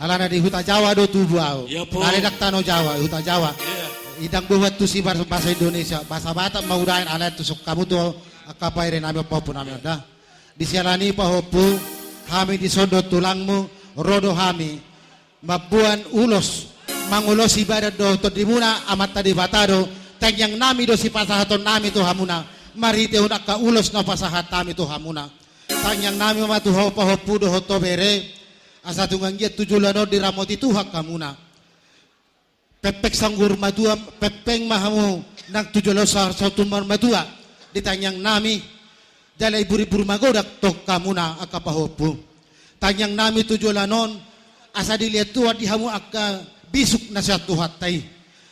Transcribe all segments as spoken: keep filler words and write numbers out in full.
Alana di Huta Jawa do tubu ahu. Iya, Po. Alai ndang tano Jawa, Huta Jawa. Iya. Ndang boan tusi bar-, bahasa Indonesia, bahasa Batak ma hudaen, alai tusuk hamu tu angka pairinami, pahompunami on da. Di siala ni i pahompu, hami dison dohot tulangmu, ro do hami mamboan ulos, mangulosi badan dohot tondimuna, Amanta Debata do, tangiangnami do sipasahatonnami tu hamuna, marhitehon angka ulos na pasahat hami tu hamuna. Tangiangnami ma tu ho pahompu dohot ho bere, asa tung anggiat tu joloan on diramoti Tuhan hamuna. Pengpeng sangguhon matua, pengpeng ma hamu nang tu joloan on sahat tu marmatua, di tangiangnami, jala ibur-ibur magodang tong hamuna angka pahompu. Tangiangnami tu joloan on, asa dilehon Tuhan di hamu angka bisuk na sian Tuhanta i.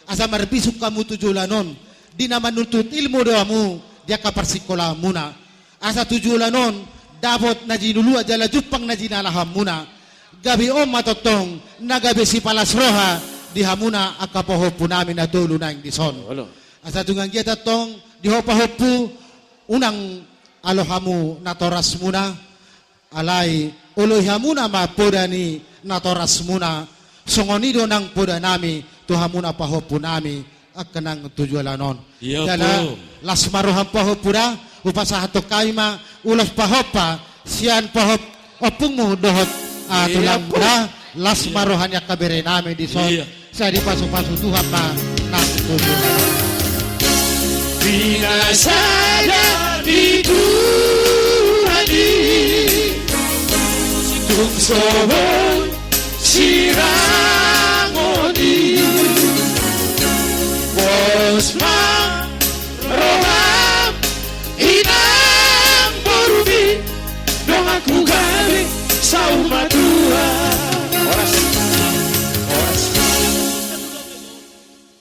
Asa marbisuk hamu tu joloan on, di na manuntut ilmu do hamu di angka parsingkolaanmuna. Asa tu joloan on, dapot na jinuluan jala jumpang na jinalahanmuna. Gabe on ma tongtong na gabe sipalas roha di hamuna angka pahompunami na tolu naeng dison. Olo. Asa tung anggiat tong di ho pahompu, unang alo hamu natorasmuna, alai oloi hamuna ma poda ni natorasmuna, songon i do nang podanami tu hamuna pahompunami, angka naeng tu joloan on. Iya, jala, Po. Las ma roham pahompu da, hupasahathon hami ma ulos pahompa sian pahompu ompungmu dohot, ah, iya, tulangmu da, las ma roha ni angka berenami dison. Iya. Sai dipasupasu Tuhan ma nang tu joloan on. Pinasada ni Tuhan i, tung so